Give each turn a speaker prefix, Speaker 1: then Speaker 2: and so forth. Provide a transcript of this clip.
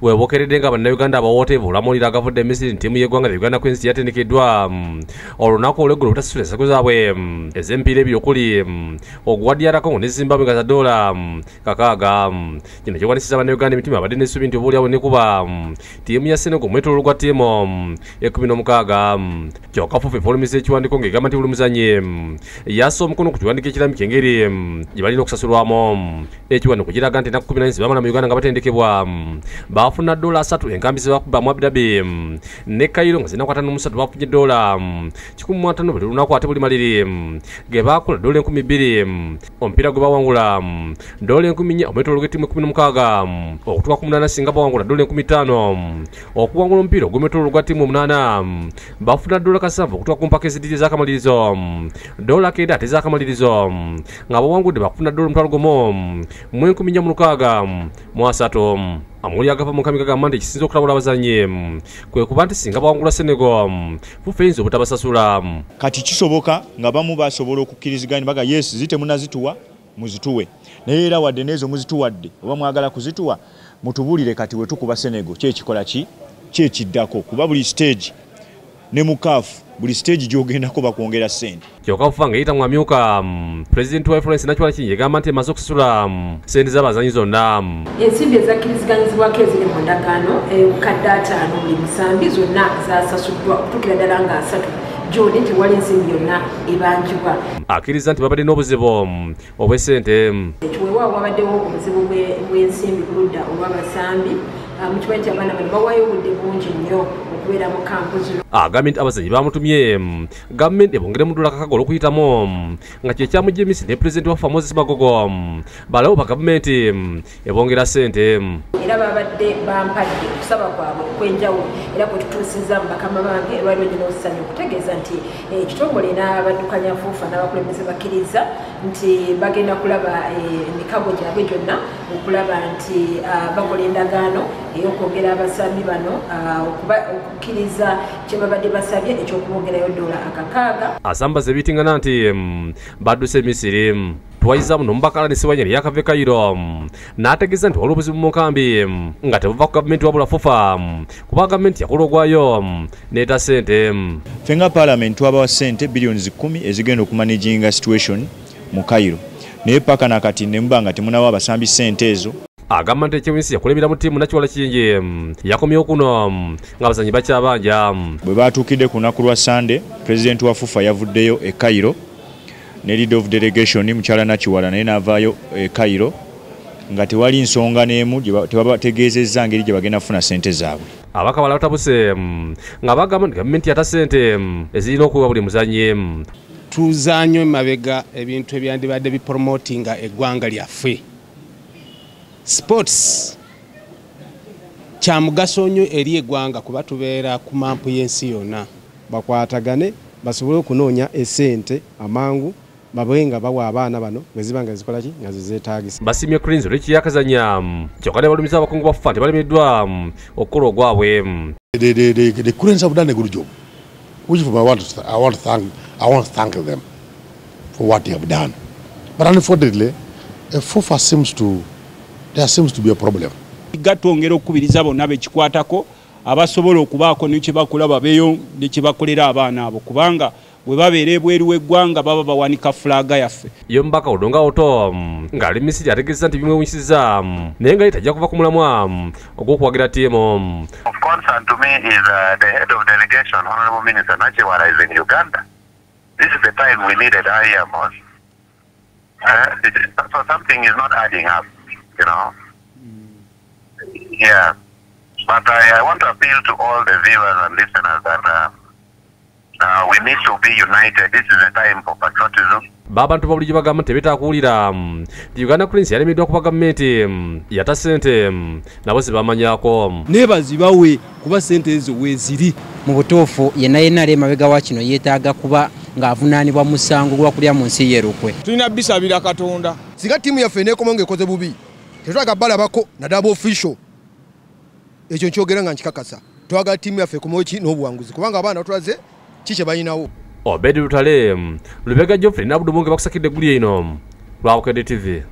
Speaker 1: Wewokeredde nga bannayuganda abawooteevu olamulira agavudde Misiri ttiimu y'eggwanga Uganda Queens yatendekeddwa olunaku olw'eggulo obutasasula ensako zaabwe ez'emipiira ebiri okuli ogwa DR Congo ne Zimbabwe nga za $6. Kino kiwanisiza bannayuganda emitima abadde n'essuubi nti oboolyawo nekuba ttiimu ya Senegal omwetooloolo gwa ttiimu 16. Kyokka FUFA efulumizza ekiwandiiko ng'egamba nti buli muzannyi yassa omukono ku kiwandiiko ekirambika engeri gye balina okusasulwamu. Ekiwandiiko kiraga nti ennaku 14 bamala mu Uganda nga batendekebwa baafuna $3 enkambi ze bakuba mu Abu Dhabi ne Cairo nga zinaku 53 bafunye $150 buli lunaku ate buli maliri ge baakola $2,000 omupiira gwe bawangula $4,000 omwetooloolo gw'ettiimu 16 okutuuka ku 8 singa bawangula $5,000 okuwangula omupiira ogw'omwetooloolo gwa ttiimu 8 bafuna $7 okutuuka ku mpaka ezidiri ez'akamalirizo $9 ate ez'akamalirizo nga bawangudde bakufuna $1,463. Amawulire agava mu nkambi gagamba nti ekisinza okulabula abazannyi kwe kuba nti singa bawangula Senegal FUFA eyinza obutabasasula.
Speaker 2: Kati kisoboka nga bamu basobola okukkiriziganya baga yes zitemunazituwa muzituwe, naye era wadde n'ezo muzituwadde oba mwagala kuzituwa mutubuulire kati we tukuba Senegal kyekikola ki kyekiddako, kuba buli stage ne mu CAF buli stage gy'ogendako bakwongera ssente.
Speaker 1: Kyokka FUFA ng'eyita mu amyuka pulezidenti wa Florence Nakiwala Kiyingi egamba nti emaze okusasula ssente z'abazannyi zonna.
Speaker 3: Ensimbi ezakkiriziganyizibwako eziri mu ndagaano 5,000 buli musambi zonna zasasuddwa okutuukira ddala nga 3 June tewali nsimbi yonna ebanjibwa.
Speaker 1: Akkiriza nti babadde n'obuzibu obw'essente.
Speaker 3: Weewaawo wabaddewo obuzibu bw'ensimbi ku ludda olw'abasambi. Mukimanyi nti abaana bano bawaayo obudde bungi nnyo okubeera mu kampu zino.
Speaker 1: Agambye nti abazannyi bamutumye gavumenti ebongeremu $6 olw'okuyitamu nga kye kyamugye Misiri ne pulezidenti wa FUFA Moses Magogo balawo ba gavumenti ebongera ssente.
Speaker 3: Era babadde bampadde okusaba kwabwe okw'enjawulo era kwe tutuusizza mu bakama bange olwaliwo nnyo n'okusanyu okutegeeza nti ekitongole n'abaddukanya FUFA n'abakulembeze bakkiriza nti bagenda kulaba emikago gyabwe gyonna okulaba nti bakola endagaano ey'okwongera abasambi bano okukkiriza kye babadde basabye eky'okubongerayo $6.
Speaker 1: Asambaza ebitingana nti badduse Misiri. Twayiza muno omubaka Ssewanyana yakava e Cairo n'ategeeza nti waliwo obuzibu mu nkambi nga tebuva ku gavumenti wabula FUFA kuba gavumenti yakola ogwayo n'eta ssente.
Speaker 2: Ffe nga paalamenti twabawa ssente 10 billion ezigenda okumanaginga situation mu Cairo, naye paka nakati ne muba nga temunawa abasambi ssente ezo.
Speaker 1: Agamba nti ekyewuunyisa yakulembera mu ttiimu Nakiwala Kiyingi yakomyewo kuno ng'abazannyi bakyabanja.
Speaker 2: Bwe baatuukidde ku lunaku lwa Sande, pulezidenti wa FUFA yavuddeyo e Cairo ne leader of delegation mukyala Nakiwala naye n'avaayo e Cairo nga tewali nsonga n'emu tebabategeezezza ngeri gye bagenda kufuna ssente zaabwe.
Speaker 1: Ababaka balala batabuse nga bagamba nti gavumenti yata ssente ezirina okuweebwa buli muzannyi.
Speaker 4: Tuzaanyo emabega ebintu ebyandibadde bipromotinga eggwanga lyaffe. Sports kya mugaso nnyo eri eggwanga kuba tubeera ku mampu y'ensi yonna.
Speaker 5: Bakwatagane basobole okunoonya essente amangu babe nga bawa abaana bano bwe ziba nga zikola ki nga zizeetaagisa.
Speaker 1: Basiimye Cranes olw'ekiyakazanya kyokka ne balumiza abakungu ba FUFA nti balemeddwa okukola ogwabwe.
Speaker 6: The Cranes have done a good job, which I want to thank them for what they have done. But unfortunately, FUFA there seems to be a problem.
Speaker 7: Gatwongera okukubiriza bonna bekikwatako abasobola okubaako ne kye bakola babeeyo ne kye bakolera abaana abo, kubanga bwe babeera ebweru w'eggwanga baba bawanika fulaaga yaffe.
Speaker 1: Ye omubaka Odonga Otto ng'ali Misiri ategeezezza nti bimwewuunyisizza naye nga ye tajja kuva ku mulamwa ogw'okuwagira ttiimu.
Speaker 8: Of concern to me is the head of delegation, Honorable Minister Nakiwala, is in Uganda. This is the time we needed her here most. So something is not adding up, you know. Yeah. But I want to appeal to all the viewers and listeners that we need to be united. This is the time for patriotism.
Speaker 1: Babantu babulijjo bagamba nti tebeetaakuwulira nti Uganda Cranes yalemeddwa kuba gavumenti yata ssente nabo ze bamanyaako.
Speaker 9: Naye bazibawe kuba ssente ezo weeziri.
Speaker 10: Mu butuufu yenna yenna ali emabega wa kino yeetaaga kuba ng'avunaanibwa musango gwa kulya mu nsi y'erukwe.
Speaker 11: Tulina bisabira Katonda.
Speaker 12: Singa ttiimu yaffe eneekomawo ng'ekoze bubi tetwagala balabako naddala ba official. Ekyo nkyogera nga nkikakasa. Twagala ttiimu yaffe ekomewo ki n'obuwanguzi kubanga abaana batulaze ki kye balinawo.
Speaker 1: Obedi Lutale, Lubega Geoffrey n'Abdu Muwonge bakusakidde eggulire eno lwa Bukedde TV.